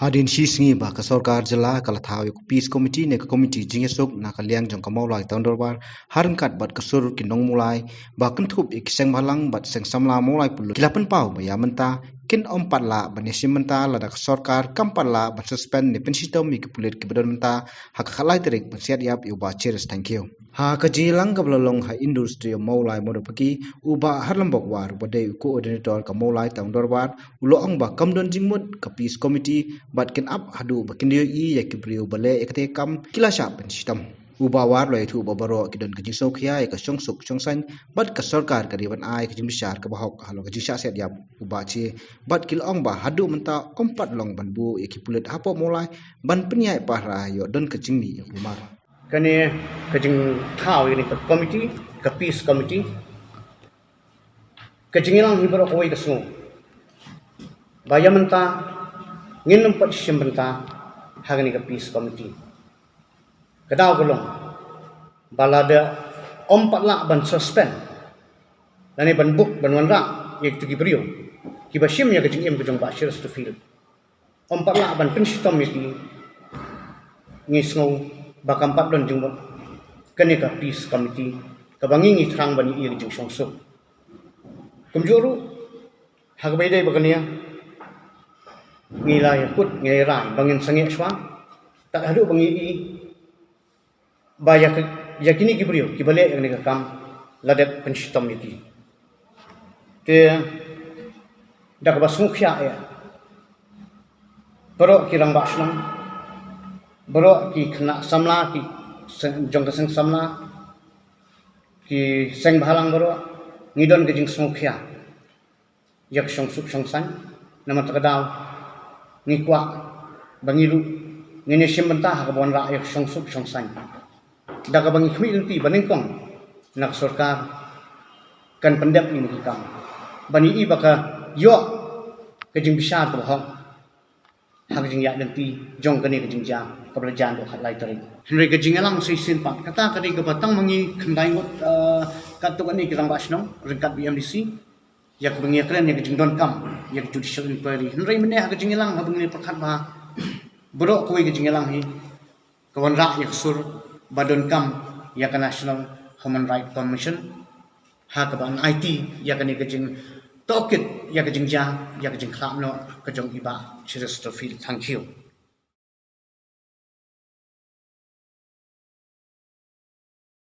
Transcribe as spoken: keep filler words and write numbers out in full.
Hadien shi sngi ba ka sorkar jylla ka la thaw ïa ka Peace Committee ne ka komiti jingïasuk na ka liang jong ka Mawlai Town Dorbar, ha ryngkat bad ka sur ki nong Mawlai, ba kynthup ïa ki seng bhalang bad seng samla Mawlai Pulut, ki la pynpaw ba ïa mynta kin ym pat lah ban ïashim bynta lada ka sorkar kam pat lah ban suspend ne pynshitom ïa ki pulit kiba don mynta ha ka khatlai tarik ban siat ïap ïa u Bah Cherish Thangkhiew. Ha ka jingïalang kaba la long ha Indoor Stadium Mawlai Monopoly, u Bah Harlambok War, uba dei u coordinator ka Mawlai Town Dorbar, u la ong ba kam don jingmut ka Peace Committee bad kin ap haduh ba kin ïohi ïa ki briew ba leh ïa katei ka kam ki la shah pynshitom. U Bah War u la ïathuh ba baroh ki don ka jingsngewkhia ïa ka shongsuk shongsaiñ bad ka sorkar ka dei ban ai ka jingbishar kaba hok halor ka jingshah siat ïap u Bah Cherish, bad ki la ong ba haduh mynta ym pat long ban buh ïa ki pulit hapoh Mawlai ban pynïaid pahara ïoh don ka jingmih ïa ka kulmar. Kane ka jingthaw ïa kane ka komiti, ka Peace Committee, ka jingïalang hi baroh kawei ka sngew ba ïa mynta ngin ym pat shim bynta ha kane ka Peace Committee. Ka daw ka long ba lada ym pat lah ban suspend lane ban buh ban wanrah ïa kitu ki briew kiba shim ïa ka jingim ka jong Bah Cherish Duffield, ym pat lah ban pynshitom ïa ki, ngi sngew ba kam pat don jingmut kane ka Peace Committee kaba ngi ngi thrang ban ïohi ïa ka jingshongsuk. Kumjuh ruh ha kaba ïadei bad kane, ngi la ïakut, ngi la rai ba ngin sangeh shuwa tad haduh ba ngi ïohi ba ïa ka, ïa kine ki briew kiba leh ïa kane ka kam la dep pynshitom ïa ki. Te da kaba sngewkhia ïa baroh ki rangbah shnong, baroh ki khynnah samla, ki seng, jong ka seng samla, ki seng bhalang baroh, ngi don ka jingsngewkhia ïa ka shongsuk shongsaiñ. Namar kata ka daw ngi kwah ba ngi ruh ngin ïashim bynta ha kaba wanrah ïa ka shongsuk shongsaiñ da kaba ngi khmih lynti ba nyngkong na ka sorkar kan pyndep ïa kine ki kam ban ïohi ba ka ïoh ka jingbishar kaba hok ha ka jingïaid lynti jong kane ka jingjia kaba la jan ha u khatlai tarik. Hynrei ka jingïalang sa shisien pat, kata ka dei kaba tang ma ngi khyndai ngut, eh, katto katne ki rangbah shnong ryngkat bad M D C ïa kaba ngi ïakren ïa ka jingdonkam ïa ka judicial inquiry. Hynrei mynne ha ka jingïalang haba ngi pyrkhat ba baroh kawei ka jingïalang hi ka wanrah ïa ka sur ba donkam ïa ka National Human Rights Commission ha kaba yn aiti ïa kane ka jingtohkit ïa ka jingjia, ïa ka jingkhlad noh ka jong i Bah Cheristerfield Thangkhiew.